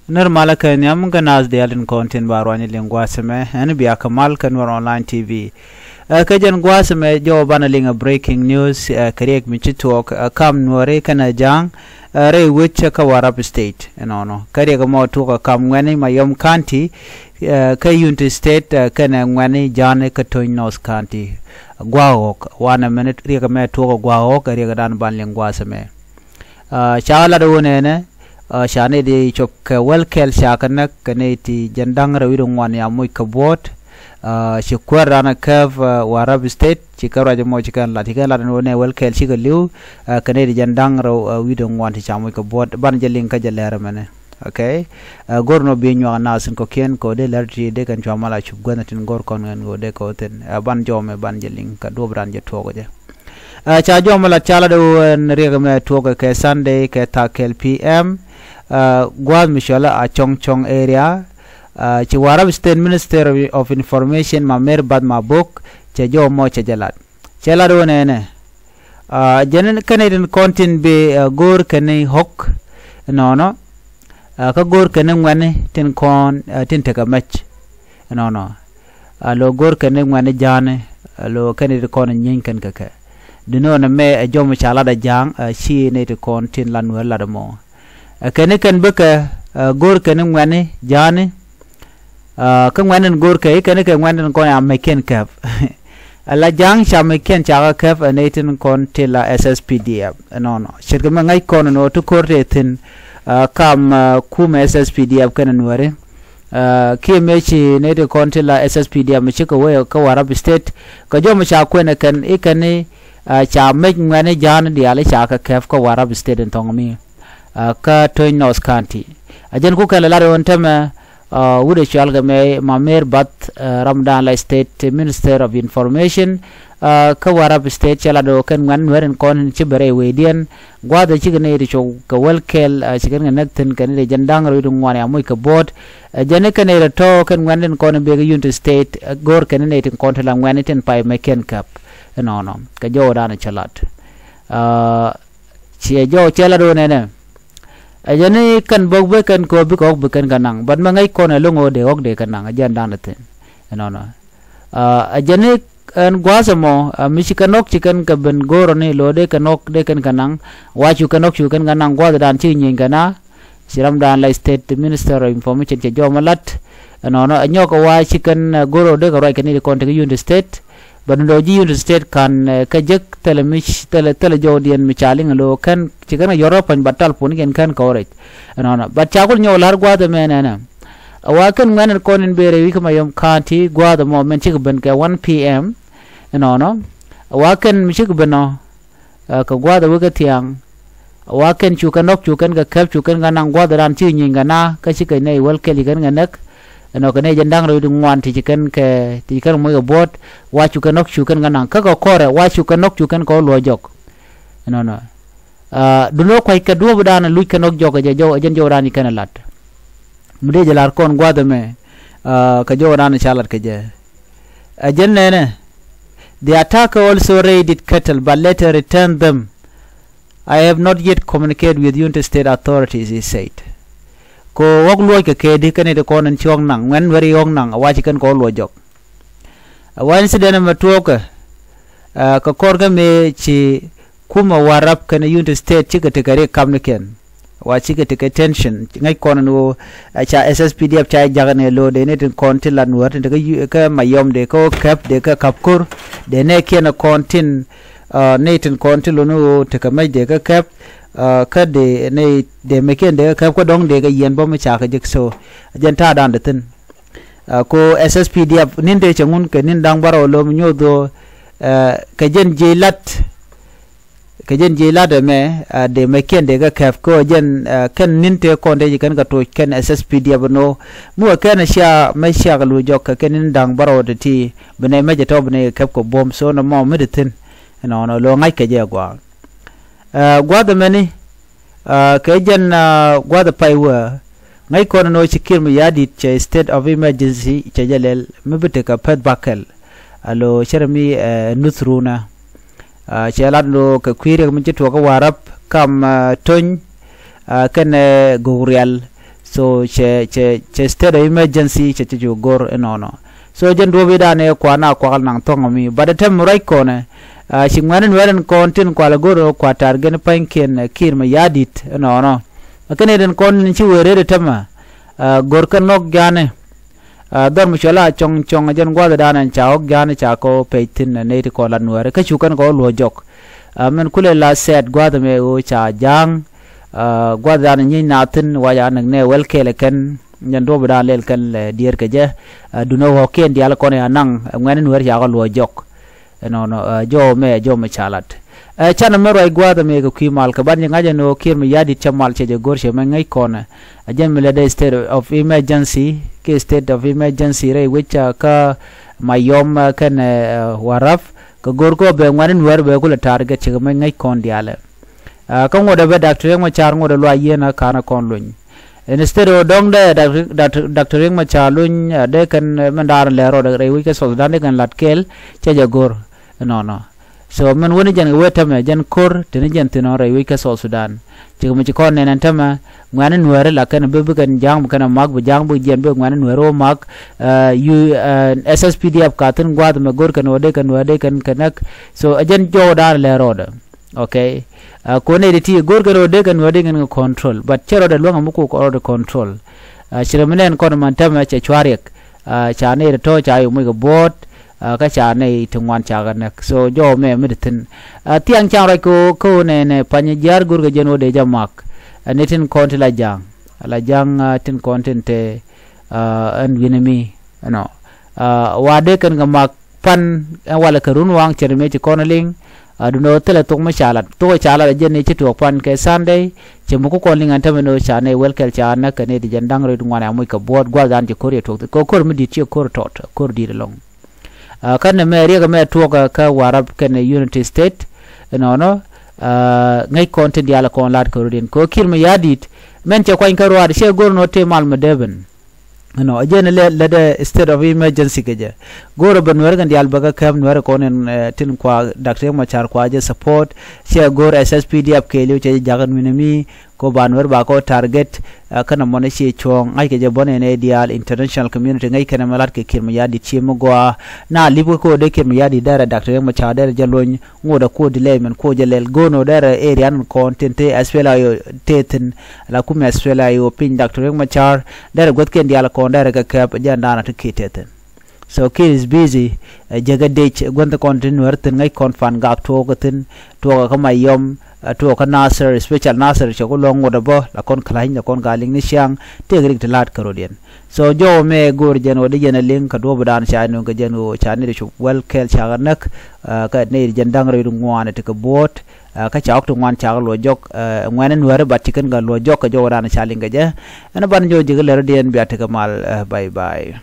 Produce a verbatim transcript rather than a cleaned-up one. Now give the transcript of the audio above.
Nir malä kɛ nhiam kɛ naath diaal tin kɔn tin ba ruany liŋ gua̱a̱th ɛmɛ, ɛn bia kɛ mal kɛ Nuɛr Online T V. Ɛ, kɛ jɛn gua̱a̱th ɛmɛ jɔw banɛ liŋ ɛ breaking news, ɛ, kɛ riɛk mi ci tuɔɔk, ɛ, kam Nuääri kɛnɛ Ja̱a̱ŋ, ɛ, rɛy wec kä Warrap State, ɛnɔnɔ. Kɛ riɛk mɔ tuɔɔk ɛ kam Ŋuɛni Mayom County, ɛ, kä Unity State, ɛ, kɛnɛ Ŋuɛni Ja̱a̱ni kä Tony North County. Gua̱a̱k ɣɔ̱k, wanɛ mɛn riɛk mɛ tuɔɔk ɛ gua̱a̱k ɣɔ̱k, ɛ riɛk dan ban liŋ gua̱a̱th ɛmɛ. Aa, ca lat ɣöö nɛnɛ, aa, ca nɛy ti cop kɛ wäl kɛl ca kɛ näk kɛ nɛy ti jiɛn da̱ŋ rɛw wi̱cdɛ ŋuan ca moc kɛ buɔ̱ɔ̱t. Aa, ci kuäär dan ɛ kääp, aa, Warrap State, ci kɛ ruac ɛmɔ ci kɛn lat, ci kɛn lat ɛn ɣöö nɛy wäl kɛl cikɛ li̱w, aa, kɛ nɛy ti jiɛn da̱ŋ rɛw, aa, wi̱cdɛ ŋuan ti ca moc kɛ buɔ̱ɔ̱t. Banɛ jɛ liŋ kä jɛ lɛr ɛmɛnɛ. Okay. Aa, go̱r nɔ bi nyuak naath tin kɔ̱kiɛn kɛ ɣöö dee lɛr ti dee kɛn cua mal a cup guäthni tin go̱r kɔn ɣän ɣöö dee kɛ ɣöö thi̱n. Aa, banɛ jɔw mɛ banɛ jɛ liŋ kɛ duɔ̱ɔ̱p dan jɛ tuɔɔk jɛ. Aa, ca jɔw mɛ lat ca lat ɣöö ɛn riɛk mɛ tuɔɔk kɛ Sunday kɛ thaa kɛl P M. Aa, gua̱a̱th mi cɔalɛ Acɔŋcɔŋ area. Aa, ci Warrap State Minister of, of Information Mamer Bath Mabok cɛ jɔw mɔ cɛ jɛ lat. Cɛ lat ɣöö nɛnɛ. Aa, jɛn kɛn nɛy tin kɔn tin bi, aa, go̱o̱r kɛn ni ɣɔ̱k ɛnɔnɔ. Aa, kä go̱o̱r kɛn ni ŋuɛni tin kɔn, aa, tin tekɛ mɛc ɛnɔnɔ. Aa, lo̱ go̱o̱r kɛn ni ŋuɛni Ja̱a̱ni, aa, lo̱ kɛn nɛy tin kɔn nyieny kɛn kɛ kɛ. Duŋni ɣöö nɛmɛ ɛ jɔw mi ca lat ɛ Ja̱a̱ŋ, aa, ci nɛy tin kɔn tin lat Nuäär lat ɛmɔ. Aa, kɛn ni kɛn bikɛ, aa, go̱o̱r kɛn ni ŋuɛni Ja̱a̱ni, aa, kä ŋuɛ̈tni go̱o̱rkɛ i̱ kɛn i̱ kɛ ŋuɛ̈tni kɔn ca mɛckiɛn kɛp. Ala Ja̱a̱ŋ ca mɛckiɛn ca kɛ kɛp ɛ nɛy tin kɔn ti la S S P D F ɛnɔnɔ. Ce̱tkɛ mi ŋäc kɔn ɛn ɣöö ti ko̱r tëë thi̱n, aa, kam, aa, kumɛ S S P D F kɛnɛ Nuääri. Aa, kiɛ mëë ci nɛy tin kɔn ti la S S P D F mi cikɛ wee kä Warrap State. Kɛ jɔw mi ca kuɛn ɛ kɛn i̱ kɛn i̱, aa, ca mɛc ŋuɛ̈tni Ja̱a̱ŋ diaal i̱ ca kɛ kɛp kä Warrap State in thɔ̱ŋ mi. Aa, kä Tony North County. A jɛn ku kɛl lat ɣöö ɛn tämɛ, aa, wut ɛ cɔal kɛ mɛ Mamer Bath, aa, ram dan la State Minister of Information, aa, kä Warrap State cɛ lat ɣöö kɛn ŋuɛ̈tni Nuäär in kɔn in ci ben rɛy wecdiɛn. Gua̱a̱th ɛ cikɛ nɛy ti cop kɛ wäl kɛl, aa, ci kɛn kɛ näk thi̱n kɛn nɛy ti jiɛn da̱ŋ rɛw wi̱cdɛ ŋuan ca moc kɛ buɔ̱ɔ̱t. Aa, jɛn i̱ kɛn nɛy ti tɔ̱ kɛn ŋuɛ̈tni in kɔn in bëë kä Unity State, aa, go̱o̱r kɛn nɛy tin kɔn ti la ŋuɛ̈tni tin pay mɛckiɛn kɛp. Ɛnɔnɔ. Kɛ jɔw dan cɛ lat. Aa, Ciɛ jɔw cɛ lat ɣöö nɛnɛ. Ɛ jɛn i̱ kɛn bä bä kɛn kɛ ɣöö bikɛ ɣɔ̱k bi kɛn kɛ naŋ. But mɛ ŋäc kɔn ɛlɔ̱ŋ ɣöö dee ɣɔ̱k dee kɛ naŋ. Ɛ jɛn dan ɛ thi̱n. Ɛnɔnɔ. Aa, ɛ jɛn i̱ ɛn gua̱a̱th ɛmɔ, aa, mi ci kɛn ɣɔ̱k ci kɛn kɛ ben go̱o̱r ɔ ni lo̱o̱ dee kɛn ɣɔ̱k dee kɛn kɛ naŋ. Wa cu kɛn ɣɔ̱k cu kɛn kɛ naŋ gua̱a̱th dan ci nyieny kɛ na. Ci ram dan la State Minister of Information cɛ jɔw mɛ lat. Ɛnɔnɔ ɛ nyɔk ɛ wa ci kɛn, aa, go̱o̱r ɔ dee kɛ ruac kɛ ni di kɔn tekɛ Unity State. Bä ni dɔ̱ ji̱ Unity State ka̱n, ɛ, kä jek thilɛ mi, thilɛ, thilɛ jɔwdiɛn mi ca liŋ lo̱ kɛn ci kɛn kɛ yɔr rɔ pa̱ny bat tal puɔ̱n kɛn kɛn kɛ wä rɛc. Ɛnɔnɔ. Bat ca kul nyɔk la̱r gua̱a̱th ɛmɛ nɛnɛ. Ɛ wa kɛn ŋuɛ̈tni kɔn in bëë rɛy wi̱i̱ kä Mayom County gua̱a̱th ɛmɔ mɛn cikɛ ben kɛ one P M. Ɛnɔnɔ. Ɛ wa kɛn mi cikɛ ben ɔ, ɛ, kɛ gua̱a̱th ɛ wekɛ thiaŋ. Wa kɛn cu kɛn ɣɔ̱k cu kɛn kɛ kɛp cu kɛn kɛ naŋ gua̱a̱th ɛ dan ci nyieny kɛ na kä ci kɛ nɛy wäl kɛl ci kɛn kɛ näk. Ɛnɔ kɛ nɛy jiɛn da̱ŋ rɛw wi̱cdɛ ŋuan ti ci kɛn kɛ ti ci kɛn moc kɛ buɔ̱ɔ̱t. Wa cu kɛn ɣɔ̱k cu kɛn kɛ naŋ kä kɛ kɔrɛ wa cu kɛn ɣɔ̱k cu kɛn kɛ wä luɔ̱c jɔk. Ɛnɔnɔ. Aa, duundɛ kua̱c kɛ duɔ̱ɔ̱p dan luc kɛn ɣɔ̱k jɔk kɛ jɛ jɔw ɛ jɛn jɔw dan ci kɛn ɛ lat. Mi dee jɛ la̱r kɔn gua̱a̱th ɛmɛ, aa, kɛ jɔw dan ca lat kɛ jɛ. Ɛ jɛn nɛnɛ. The attacker also raided cattle but later returned them. I have not yet communicated with Unity State authorities, he said. Kɛ ɣɔ̱k luɔc kɛ kɛ di kɛn i̱ ti kɔn in ci ɣɔ̱k naŋ ŋuɛ̈tni Nuääri ɣɔ̱k naŋ a wa ci kɛn kɛ ɣɔ̱k luɔc jɔk. A wa incident ɛmɛ tuɔɔkɛ, aa, kɛ kɔr kä mëë ci kumɛ Warrap kɛnɛ Unity State cikɛ tekɛ rik kamnikiɛn. Wa cikɛ tekɛ tension ŋäc kɔn ɛn ɣöö, aa, ca S S P D F ca jak ɛn ɛ lo̱ dee ni tin kɔn ti la Nuäär tin tekɛ kä Mayom dee kä ɣöö kɛp dee kä ka̱p ko̱r dee nɛɛkiɛn ɛ kɔn tin, aa, nɛy tin kɔn ti lo̱n ɣöö tekɛ mɛc dee kä kɛp, aa, kä dee nɛy dee mɛckiɛn dee kä kɛp kä dɔ̱ŋ dee kɛ yiɛn bä mi ca kɛ jek so. Jɛn ta̱a̱ dan dee thi̱n. Aa, ko S S P D F ni̱n tëë cɛ ŋun kɛ ni̱n da̱ŋ bärɔw lo̱m nyoth ɣöö, aa, kɛ jɛn ji̱ lat. Kɛ jɛn ji̱ lat ɛmɛ, aa, dee mɛckiɛn dee kɛ kɛp kɛ ɣöö jɛn, aa, kɛn ni̱n tëë kɔn tëë ci kɛn kɛ toc kɛn S S P D F ɛn ɣöö mi wä kɛn cia mɛ cia kɛ luc jɔk kɛ kɛn ni̱n da̱ŋ bärɔw ti̱ti̱ bi nɛy mɛc ɛ tɔ̱ bi nɛy kɛ kɛp kɛ buɔ̱m so nɔmɔ mi dee thi̱n. Ɛnɔnɔ lo̱ ŋa̱c kɛ jɛ ɛ gua̱a̱. Aa, gua̱a̱th ɛmɛni, aa, kɛ jɛn, aa, gua̱a̱th ɛ pay wä ŋäc kɔn ɛn ɣöö ci Kiir Mayardit cɛ state of emergency cɛ jɛ lɛl mi bi tekɛ pɛth bakɛl. A lo̱ cärɛ mi, aa, nuth runä. Aa, cɛ lat lo̱ kɛ kui̱ riɛk mi ci tuɔɔk kä Warrap kam, aa, Tony, aa, kɛnɛ Gogrial. So cɛ cɛ cɛ state of emergency cɛ cɛ cu go̱r inɔnɔ. So jɛn duɔ̱p i̱ da̱a̱n ɛ kuan a kuak naŋ thɔ̱ŋ mi, but ɛ tɛm ruac kɔnɛ. Ci ŋuɛ̈ni nuɛ̈r in kɔn tin kual go̱r kua target ni pa̱nykiɛn, ɛ, Kiir Mayardit inɔnɔ. Ɛ kɛn ɛ den kɔn in ci wëë rëët ɛ tɛmɛ, ɛ, go̱r kɛ nhɔk ja̱a̱nɛ. Ɛ, dhɔr mi cuɛ la cɔŋ cɔŋ ɛ jɛn gua̱thdan ɛn ca ɣɔ̱k ja̱a̱nɛ ca kɔ pɛc thi̱n ɛ nɛy ti kɔn la nuɛ̈ri kä cu kɛn kɔ luɔ̱c jɔk. Ɛ, min kulɛ la sɛt gua̱th ɛmɛ ɣöö ca ja̱a̱ŋ. Ɛ, gua̱thdan ɛ nyiec na thi̱n wac a näk nɛ wɛl kɛɛl ɛ kɛn. Jɛn duɔ̱pdan lɛl kɛn lɛ diɛɛr kɛ jɛ. Ɛ, duundɛ ɣɔ̱kiɛn diaal kɔn ɛ anaŋ ɛ ŋuɛ̈ni nuɛ̈r ca kɔ luɔ̱c jɔk. Ɛnɔnɔ, ɛ, jɔw mɛ, jɔw mɛ ca lat. Ɛ, canɛ mɛ ruac gua̱a̱th ɛmɛ kɛ kui̱ mal kɛ ban jɛ ŋa̱c ɛn ɣöö Kiir Mayardit cɛ mal cɛ jɛ go̱r cɛ mɛ ŋäc kɔnɛ. Ɛ jɛn mi lɛ dee state of emergency, kɛ state of emergency rɛy wec, ɛ, kä Mayom, ɛ, kɛnɛ, ɛ, Warap, kɛ go̱r kɔ bɛ ŋuɛ̈ni nuɛ̈r bɛ kulɛ target cɛ kɛ mɛ ŋäc kɔn diaalɛ. Ɛ, kä ŋuɔ̱t ɛ bɛ Doctor Riek Machar ŋuɔ̱t ɛ luac yieen ɛ ka̱n ɛ kɔn luny. Instead ɔ dɔ̱ŋ dee Doctor, Doctor, Doctor Riek Machar luny, ɛ, dee kɛn, ɛ, mɛn da̱a̱r lɛr rɔɔdɛ rɛy wec kä South Sudan dee kɛn lat kɛɛl cɛ jɛ go̱r. Ɛnɔnɔ. So mɛn wen jɛn kɛ wee tämɛ jɛn ko̱r teni jɛn thi̱n ɔ rɛy wec kä South Sudan. Cikɛ mi ci kɔn nɛn ɛn tämɛ ŋuɛ̈ni nuɛ̈ri la kɛn bi bi kɛn ja̱a̱ŋ bi kɛn ɛ mak bi ja̱a̱ŋ bi jiɛn bi ŋuɛ̈ni nuɛ̈ri wä mak, ɛ, yu, ɛ, S S P D F ka thi̱n gua̱a̱th mɛ go̱r kɛn wä dee kɛn wä dee kɛn kɛ näk. So ɛ jɛn jɔwdan lɛr rɔɔdɛ. Okay. Ɛ, kɔn nɛy ti ti go̱r kɛn rɔ dee kɛn wä dee kɛn kɛ control. But cɛ rɔɔdɛ luäŋ ɛmɛ kok rɔɔdɛ control. Ɛ, ci rɛ mi nɛn kɔn man tämɛ cɛ cua̱r riɛk. Ɛ, ca nɛy ti tɔ̱ ca yɛ moc kɛ buɔ̱ɔ̱t. Ɛ, kä ca nɛy ti ŋuan ca kɛ näk. So jɔw mɛ mi ti thi̱n. Ɛ, thiaŋ can ruac kɛ ɣöö, kɛ ɣöö nɛ, nɛ pany jiaar go̱r kɛ jɛn wä dee jɛ mak. Ɛ, ni tin kɔn ti la ja̱a̱ŋ. La ja̱a̱ŋ, ɛ, tin kɔn tin te, ɛ, ɛn wi̱n mi. Ɛnɔ. Ɛ, wa dee kɛn kɛ mak pan ɛn walɛ kɛ run waŋ cɛ ri mëë ci kɔn liŋ. A, duundɛ ɣöö thilɛ thok mi ca lat. Thok ca lat a jɛn ni ci tuɔɔk pan kɛ Sunday. Cɛ mi ku kɔn liŋ ɛn tämɛ ni ɣöö ca nɛy wɛl kɛl ca näk kɛ nɛy ti jɛn da̱ŋ rɛw ti ŋuan a moc kɛ buɔ̱ɔ̱t gua̱thdan ci ko̱r yɛ tuɔɔk. Kɛ ko̱r mi di̱t ci ko̱r tɔt, ko̱r di̱t ɛlɔ̱ŋ. A, kä nɛmɛ riɛk ɛmɛ tuɔɔk, a, kä Warap kɛnɛ Unity State. Ɛnɔnɔ. A, ŋäc kɔn tin diaal kɔn la̱t kɛ rɔ̱diɛn. Kɛ ɣöö Kiir Mayardit mɛn cɛ kuany kä ruaat cɛ go̱r ni ɣöö tëë mal mi dee ben. Ɛnɔ, ɛ jɛn lɛ, lɛ dɛ state of emergency kɛ jɛ. Go̱o̱rɛ bɛ nuɛ̈r kɛn diaal bɛ kɛ kɛp nuɛ̈r kɔn ɛn, ɛ, tin kua Doctor Riek Machar kua jɛ support. Cɛ go̱o̱r S S P D F kɛɛliw cɛ jɛ jakä nuinɛ mi. Kɔ ba nuɛ̈r ba kɔ target, ɛ, kɛnɛ mɔnɛ ciɛ cuɔ̱ɔ̱ŋ. Ŋa̱ckɛ jɛ bɔnɛ nɛ diaal international community ŋäc kɛnɛ mɛ lat kɛ Kiir Mayardit ciɛ mi gɔaa. Na lip kɛ kɔ dee Kiir Mayardit dɛrɛ Doctor Riek Machar dɛrɛ jɛ lony. Ŋot a kuɔt di lɛy mɛn kuɔt jɛ lɛl go̱o̱n ɔ derɛ area ni kɔn tin te S P L A I O te thi̱n. La kumɛ S P L A I O piny Doctor Riek Machar derɛ guäthkiɛn diaal kɔn derɛ kɛ kɛp jɛn da̱a̱n a ti kiɛ te thi̱n. So Kiir is busy, ɛ, jɛ kɛ dec guänh kɔn tin nuɛr thi̱n ŋäc kɔn Pan Gak tuɔɔk kä thi̱n, tuɔɔk kä Mayom, ɛ, tuɔɔk kä Nasir, special Nasir cɛ ku luɔ̱ŋ ŋot a bä la kɔn kɛ la̱ny la kɔn gaa liŋ ni ciaŋ tëëk rik ti la̱t kärɔ̱diɛn. So jɔwä mɛ go̱o̱r jɛn ɣöö di jɛn a liŋ kɛ duɔ̱ɔ̱pdan ca nööŋ kɛ jɛn ɣöö ca nɛy ti cop wɛl kɛɛl ca kɛ näk, ɛ, kä nɛy ti jɛn da̱ŋ rɛw ti ŋuan ti kɛ buɔ̱ɔ̱t, ɛ, kä ca ɣɔ̱k ti ŋuan ca kɛ luɔ̱c jɔk, ɛ, ŋuɛ̈ni nuääri bat ci kɛn kɛ luɔ̱c jɔk kɛ jɔwädan ca liŋ kɛ jɛ. Ɛn ɛ ban jɔw ji̱ kɛ lɛr rɔ̱diɛn bia tekɛ mal, ɛ, bye bye.